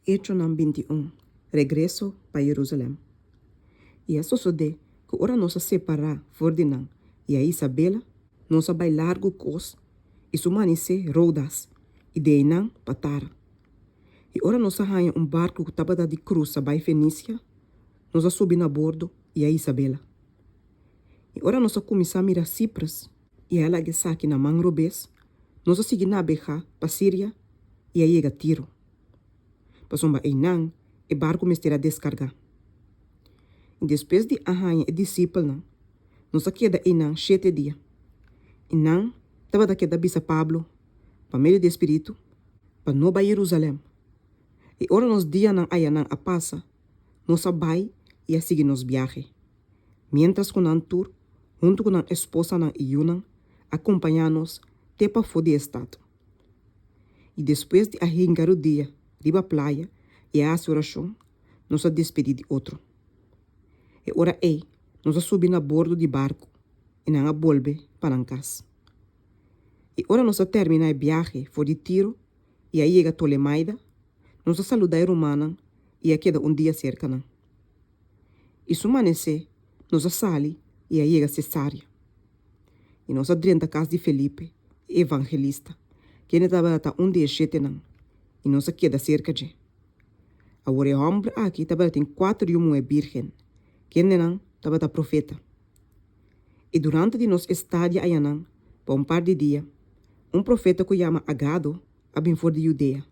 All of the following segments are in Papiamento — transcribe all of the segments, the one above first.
Echonan 21, Regreso pa Jerusalèm. I a sosodé ku ora nos a separá for di nan i a hisa bela, nos a bai largu Kos i su manisé Rodas, i di einan pa Tara. I ora nos a haña un barku ku tabata di krusa bai Fenisia, nos a subi na bordo i a hisa bela. I ora nos a kuminsá mira Siprus i a laga esaki na man robes, nos a sigui nabegá pa Siria i a yega Tiro, pasobra einan e barku mester a deskargá. I despues di a haña e disipelnan, nos a keda einan shete dia. I nan tabata keda bisa Pablo, pa medio di e spiritu, pa no bai Jerusalèm. I ora nos dianan ayanan a pasa, nos a bai i a sigui nos biahe, miéntras ku nan tur, huntu ku nan esposanan i yunan, a kompañá nos te pafó di e stat. I despues di a hinka rudia riba playa i a hasi orashon, nos a despedí di otro. E ora ei nos a subi na bordo di barku i nan a bolbe pa nan kas. I ora nos a terminá e biahe for di Tiro i a yega Tolemaida, nos a saludá e rumannan i a keda un dia serka nan. I su manesé nos a sali i a yega Sesarea. I nos a drenta kas di Felipe, e evangelista, kende tabata un di e shetenan, i nos a keda serka dje. Awor e hòmber aki tabatin kuater yu muhé bírgen, kendenan tabata profeta. I durante di nos estadia ayanan pa un par di dia, un profeta ku yama Agado a bin for di Judea.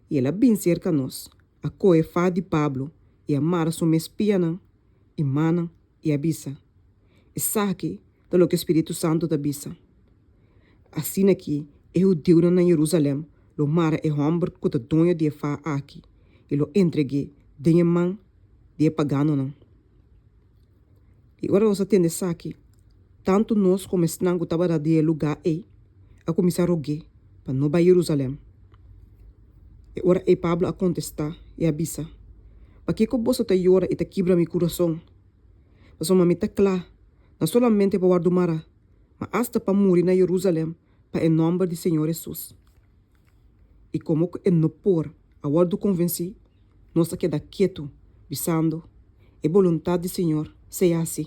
I el a bin serka nos, a kohe fa di Pablo i a mara su mes pianan i mannan i a bisa, Esaki ta loke spiritu santu ta bisa, Asina ki e hudiunan na Jerusalèm lo mara e hòmber ku ta doño di e fa aki i lo entreg'é den e man di e paganonan. I ora nos a tende esaki, tantu nos komo esnan ku tabata di e lugá ei a kuminsá rog'é pa no bai Jerusalèm. E ora ei Pablo a kontestá i a bisa, Pakiko boso ta yora i ta kibra mi kurason? Pasobra mi ta kla, no solamente pa wòrdu mará, ma asta pa muri na Jerusalèm pa e nòmber di Señor Hesus. I komo ku e no por a wòrdu konvensí, nos a keda ketu, bisando, E boluntat di Señor sea hasí.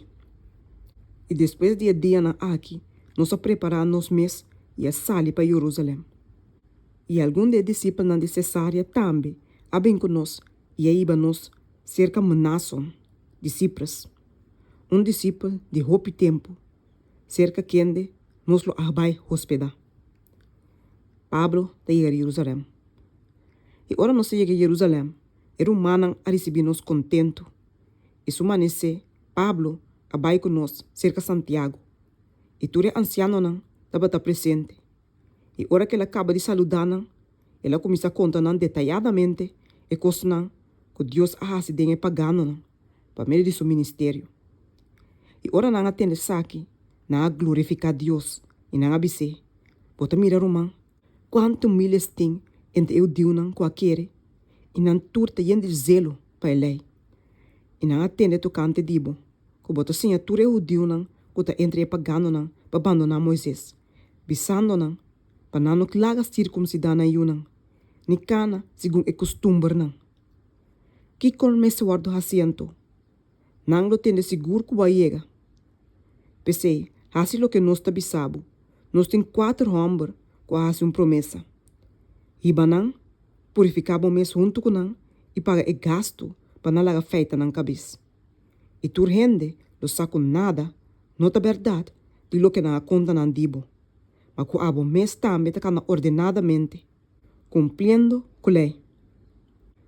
I despues di e dianan aki nos a prepará nos mes i a sali pa Jerusalèm. I algun di e disipelnan di Sesarea tambe a bin ku nos i a hiba nos serka Mnason di Siprus, un disipel di hopi tempu, serka kende nos lo a bai hospedá. Pablo ta yega Jerusalèm. I ora nos a yega Jerusalèm, e rumannan a risibí nos kontentu. I su manesé, Pablo a bai ku nos serka Santiago, i tur e ansianonan tabata presente. I ora ku el a kaba di saludá nan, el a kuminsá konta nan detayadamente e kosnan ku Dios a hasi den e paganonan pa medio di su ministerio. I ora nan a tende esaki, nan a glorifiká Dios i nan a bis'é, Bo ta mira, ruman, kuantu miles tin entre e hudiunan ku a kere, i nan tur ta yen di zelo pa e Lei. I nan a tende tokante di bo, ku bo ta siña tur e hudiunan ku ta entre e paganonan pa bandoná Moises, bisando nan pa nan no laga sirkumsidá nan yunan, ni kana segun e kustumbernan. Kiko mester wòrdu hasí anto? Nan lo tende sigur ku bo a yega. P'esei, hasi loke nos ta bisa bo, Nos tin kuater hòmber ku a hasi un promesa. Hiba nan, purifiká bo mes huntu ku nan i paga e gastu pa nan laga feita nan kabes. I tur hende lo sa ku nada no ta bèrdat di loke nan a konta nan di bo, ma ku abo mes tambe ta kana ordenadamente, kumpliendo ku lei.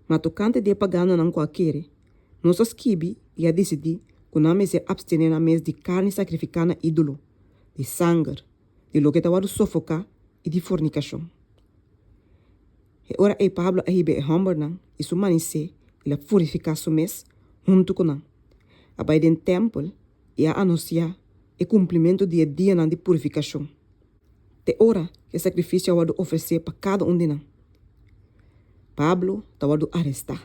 Ma tokante di e paganonan ku a kere, nos a skibi i a disidí ku nan mester apstené nan mes di karni sakrifiká na ídolo, di sanger, di loke ta wòrdu sofoká i di fornikashon. E ora ei Pablo a hiba e hòmbernan i su manisé el a purifiká su mes huntu ku nan, a bai den tèmpel i a anunsiá e kumplimentu di e dianan di purifikashon, te ora ku e sakrifisio a wòrdu ofresé pa kada un di nan. Pablo ta wòrdu arestá.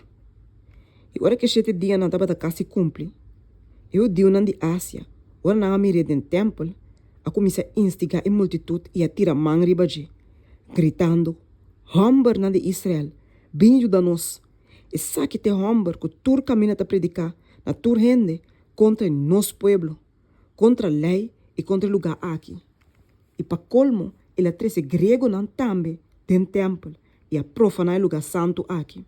I ora ku e shete dianan tabata kasi kumpli, e hudiunan di Asia, ora nan a mir'é den tèmpel, a kuminsá instigá e multitut i a tira man riba dje, gritando, Hòmbernan di Israel! Bin yuda nos! Esaki ta e hòmber ku tur kaminda ta prediká na tur hende kontra e nos pueblo, kontra lei i kontra e lugá aki. I pa kolmo el a trese griegonan tambe den tèmpel i a profaná e lugá santu aki.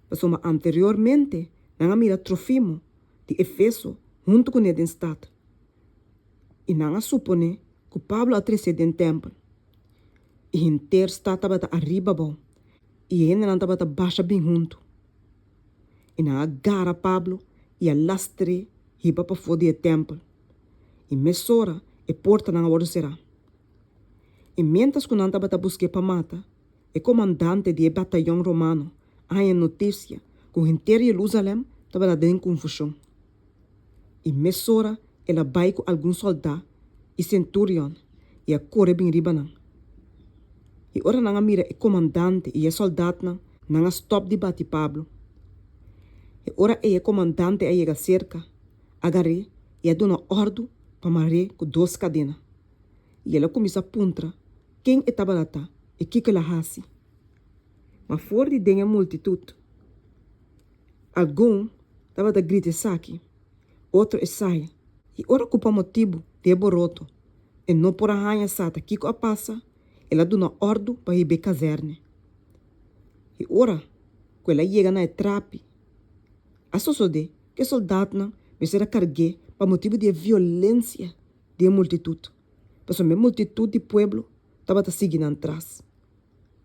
Pasobra anteriormente nan a mira Trofimo di Efeso huntu kuné den stat, i nan a suponé ku Pablo a tres'é den tèmpel. I henter stat tabata ariba abou, i e hendenan tabata basha bin huntu. I nan a gara Pablo i a lastr'é hiba pafó di e tèmpel, i mesora e portanan a wòrdu será. I miéntras ku nan tabata busk'é pa mata, e komandante di e batayon romano a haña notisia ku henter Yerusalèm tabata den konfushon. I mesora el a bai ku algun sòldá i senturion i a kore bin riba nan. I ora nan a mira e komandante i e sòldatnan, nan a stòp di bati Pablo. E ora ei e komandante a yega serka, a gar'é i a duna òrdu pa mar'é ku dos kadena. I el a kuminsá puntra ken e tabata ta i kiko el a hasi. Ma for di den e multitut, algun tabata grita esaki, otro esaya. I ora ku pa motibu di e boroto e no por a haña sa ta kiko a pasa, el a duna òrdu pa hib'é kazèrne. I ora ku el a yega na e trapi, a sosodé ku e sòldatnan mester a karg'é pa motibu di e violensia di e multitut, pasobra e multitut di pueblo tabata sigui nan tras,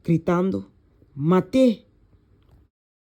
gritando, Mat'é!